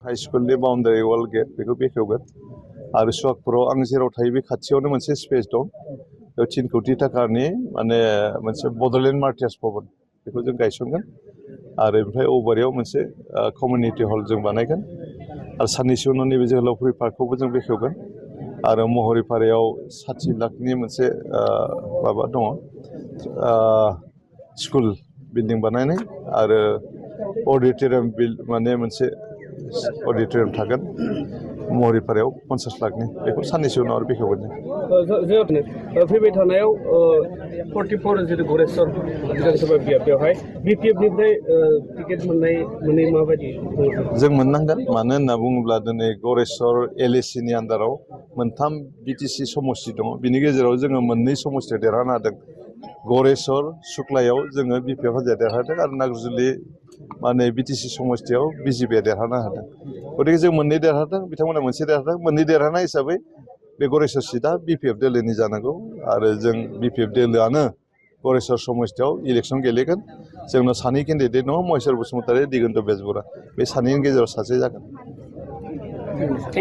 high स्कुलनि boundary वाल gate बेखौ बेखेवगोन आरो सुवागपुराव आं जेराव थायो बे खाथियावनो मोनसे स्पेस दं बेयाव 3 कोटि थाखानि माने मोनसे बड'लेण्ड मार्टियार्स भवन बेखौ जों गायसनगोन आरो ओमफ्राय औबारियाव मोनसे कमिउनिटि हल जों बानायगोन आरो साननैसो उनाव नैबे जोहोलावफुरि पार्कखौबो जों बेखेवगोन आरो महरिपारायाव 60 लाखनि मोनसे माबा दङ स्कुल बिल्डिं बानायनाय आरो अडिट'रियाम माने मोनसे अडिट'रियाम थागोन महरिपारायाव 50 लाखनि बेखौ साननैसो उनाव आरो बेखेवगोन जों फैबाय थानायाव 44 जेरै गरेस्वर विधानसभा बेवहाय बिपिएफनिफ्राय टिकेट मोननाय माबायदि जों मोननांगोन मानो होनना बुङोब्ला दिनै गरेस्वर एलएसिनि आन्दाराव मोनथाम बिटिसि समस्ति दङ बिनि गेजेराव जोङो मोननै समस्तियाव देरहानो हादों गरेस्वर सुक्लायाव जोङो बिपिएफ हान्जाया देरहादों आरो नाग्रिजुलि माने बिटिसि समस्तियाव बिजेपिया देरहानो हादों गतिके जों मोननै देरहादों बिथांमोना मोनसे देरहादों मोननै देरहानाय हिसाबै बे गरेस्वर सिटआ बिपिएफ दोलोनि जानांगौ आरो जों बिपिएफ दोलोआनो गरेस्वर समस्तियाव इलेक्सन गेलेगोन जोंनाव सानै केन्डिडेट दङ महेश्वर बसुमतारी दिगन्त बेजबरा बे सानैनि गेजेराव सासे जागोन